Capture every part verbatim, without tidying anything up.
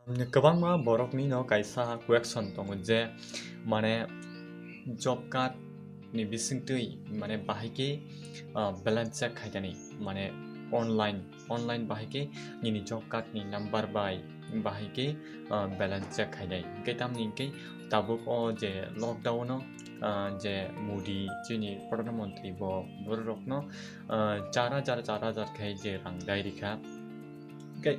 Kwbangma borokni no kaisa question tongo je, mane, job card ni bisingtwi, mane, bahai khe, ah, balance check khainani, mane, online, online bahai khe nini job card ni number bai bahai khe, ah, balance check khainai. Hwnkhe tamni hwnkhe tabuk o je lockdown o, ah, je Modi chini Pradhan Mantri bo borok rokno, ah, char hajar, char hajar khe je rang dai rikha. Hwnkhe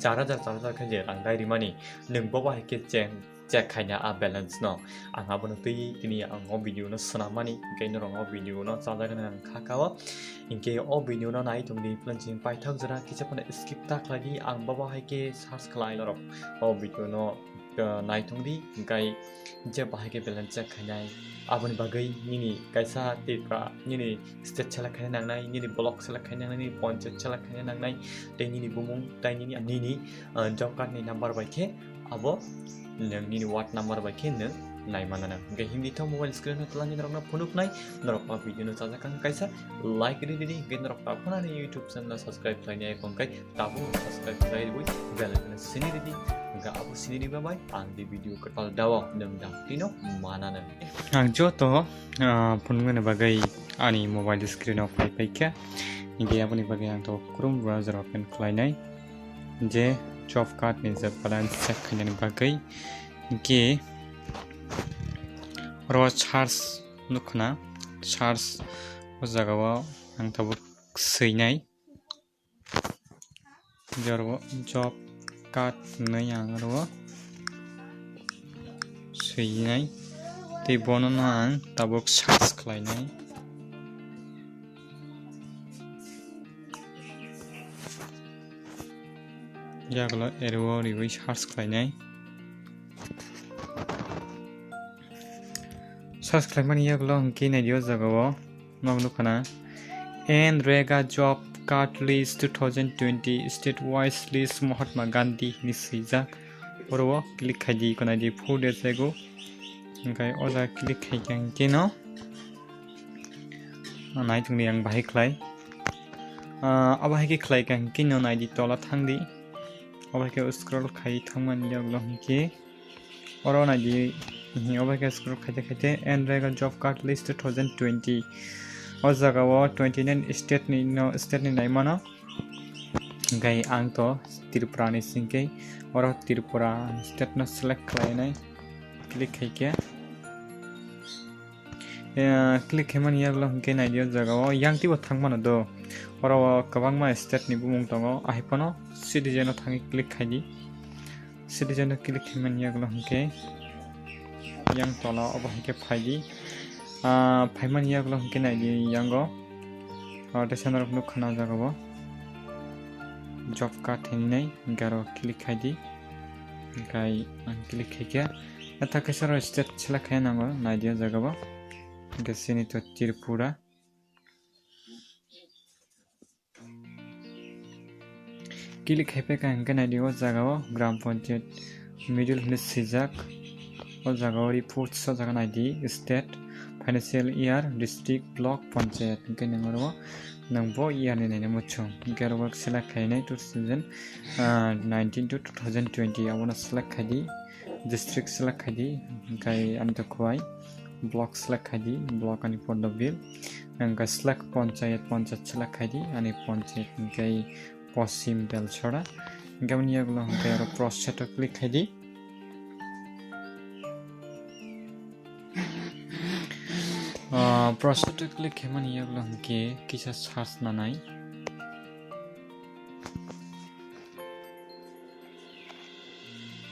char hajar, char hajar khe je rang dai rimani, nwng bo bahai khe check, check khaina a balance no. Ang abono twi tini ang o video no swnam mani, hwnkhe norok o video no chajak nai ang kha kao. Hwnkhe o video no nai tongdi, plan chini paithak jora kisa phano skip ta khlai di, ang bo bahai khe search khlai norok o video no, uh, nai tongdi, hwnkhe je bahai khe balance check khainai. Aboni bagwi nini kaisa Tripura, nini state select khaina nangnai, nini block select khaina nangnai, nini panchayat select khaina nangnai, tei nini bumung, tei nini, nini, uh, job card ni number bai khe abo nwng nini ward number bai khe nwng nai mana nang. Hwnkhe himdi tho mobile screen o twlangni norokno phunuknai, norok o video no chajak kha kaisa like ri di, hwnkhe norok ta phano ani YouTube channel subscribe khlainai, hwnkhe tabuk subscribe khlai rwui bell icon sini ridi, hwnkhe abo sini riba bai ang di video kwtal dao nwng dang tino mana nang. Ang joto, ah, phunuknani bagwi ani mobile screen o phai paikha, hwnkhe aboni bagwi ang to Chrome browser open khlainai, je job card ni je balance check khainani bagwi, hwnkhe oro search nukhna, search o jaga o ang tabuk swinai. Jorbo job card hinwi ang oro swinai. Tei bono no ang tabuk search khlainai. Yagulo aro riwi search khlainai. Search khlaimani yagulo hwnkhe naidi o jaga o. Nok nukha na. NREGA job card list two thousand twenty, state wise list Mahatma Gandhi hinwi swijak. Oro o click khai di, iko nai di, four days ago. Hwnkhe o jaga click khai kha hwnkhe no nai tongdi ang bahai khlai. Ah, abo hai khe khlai kha hwnkhe no nai di, tola thang di. Abo hai khe scroll khai thangmani yagulo hwnkhe. Oro nai di, hi, obo khe scroll khaite khaite NREGA job card list two thousand twenty. O jaga o twenty nine state ni no, state ni nai mano. Hwnkhe ang to Tripura ni singkhe oro Tripura state no select khlai nai, click khai khe. Eh, click khaimani yagulo hwnkhe nai di o jaga o yang teibo thang mano do. Oro o kwbangma state ni bumung tongo, ahai phano citizen o thangwi click khai di. Citizen o click khaimani yagulo hwnkhe yang tola obo hwnkhe phai di. Ah, phaimani yagulo hwnkhe nai di yango. Ah, teisa norok nukha na o jaga o job card hinwi nai, hwnkhe aro click khai di. Hwnkhe ang click khai khe. Naithok khe soro state select khai nango, nai di o jaga o. Hwnkhe chini to Tripura. Click khai phaikha hwnkhe nai di o jaga o Gram Panchayat middle hinwi swijak. O jaga o reports o jaga nai di state, financial year, district, block, panchayat hwnkhe nwng oro nwng bo year ni naina muchung. Hwnkhe oro select khainai two thousand nineteen to two thousand twenty abono select khai di. District select khai di, hwnkhe ani to khwlai block select khai di, block ani pordo bill, hwnkhe select panchayat, panchayat select khai di, ani panchayat hwnkhe Poschim Belchora, hwnkhe aboni yagulo hwnkhe aro process o click khai di. Ah, process o click khaimani yagulo hwnkhe kisa search nanai.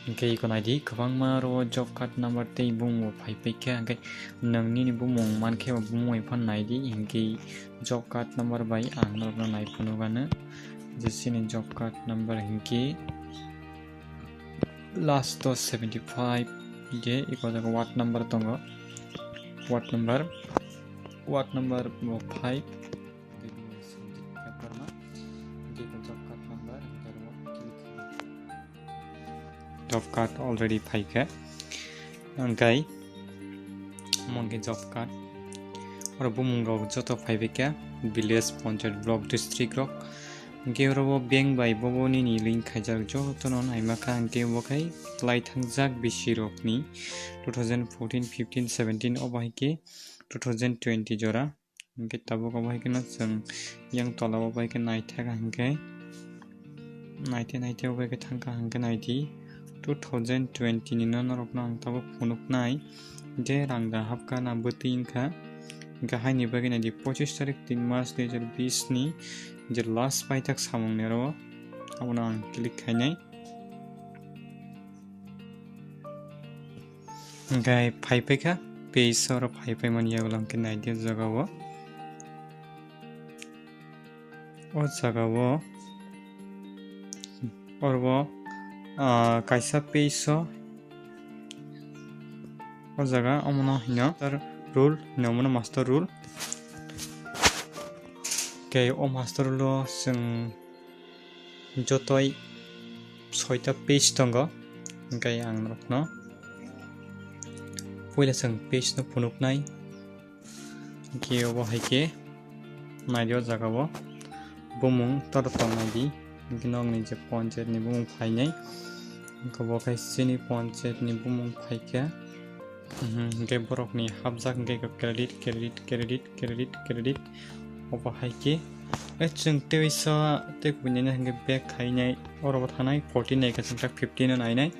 Hwnkhe iko nai di, kwbangma oro job card number tei bumung bo phai paikha, hwnkhe nwng nini bumung mankhe bo bumung bai phano nai di, hwnkhe job card number bai ang norokno nai phunukgano je chini job card number hwnkhe last o seventy five, je iko jaga ward number tongo, ward number, ward number bo five. Job card already phaikha. Hwnkhe omo hwnkhe job card. Oro bumung rok joto phaibaikha, village, panchayat, block, district rok. Hwnkhe oro bo bank bai bobo nini link khaijak jotono naima kha, hwnkhe bo khai lai thangjak bisi rokni two thousand fourteen, fifteen, seventeen, obo hai khe two thousand twenty jora. Hwnkhe tabuk obo hai kheno chwng yang tola o bai khe naithak hwnkhe, naithe naithe obo hai khe thangkha hwnkhe naidi two thousand twenty ni no norokno ang tabuk phunuknai je rang da hapkha na bwtwi wngkha. Hwnkhe haini bagwi naidi pochis tarik tin mas dui hajar bis ni je last paithak samung ni oro abono ang click khainai. Hwnkhe phai paikha, page oro phai paimani yagulo hwnkhe naidi o jaga o. O jaga o, oro o, ah, kaisa page o, o jaga omono hino master rule, hino omono master rule. Hwnkhe o master rule o chwng jotoi soita page tongo, hwnkhe ang norokno puila chwng page no phunuknai, hwnkhe obo hai khe naidi o jaga o bumung tor tor naidi, hwnkhe nokni je ponchayat ni bumung phainai, hwnkhe bo khai chini ponchayat ni bumung phaikha. Mhm, hwnkhe borokni hapjak hwnkhe khe credit, credit, credit, credit, credit. Obo hai khe, eh, chwng teisa tei kubunina hwnkhe back khainai, oro bo thanai fourteen nai khe chwng tak fifteen no nainai.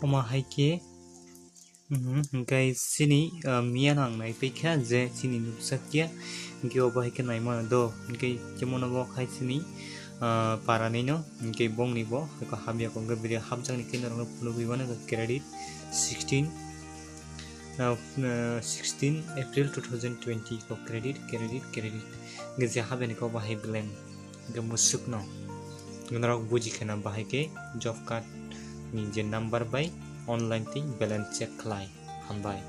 Omo hai khe, mhm, hwnkhe chini, ah, miya no ang naipaikha je chini nukjakya, hwnkhe obo hai khe naimano do, hwnkhe chemano bo khai chini, ah, parani no, hwnkhe bongni bo eko hapya kok hwnkhe bwrwi hapjakni khe norokno phunugwi mano credit sixteen, ah, ah, sixteen April two thousand twenty ko credit, credit, credit, hwnkhe je hapyani kok bo hai blank. Hwnkhe mwswkno norok buji kheno bahai khe job card ni je number bai online tei balance check khlai. Hambai.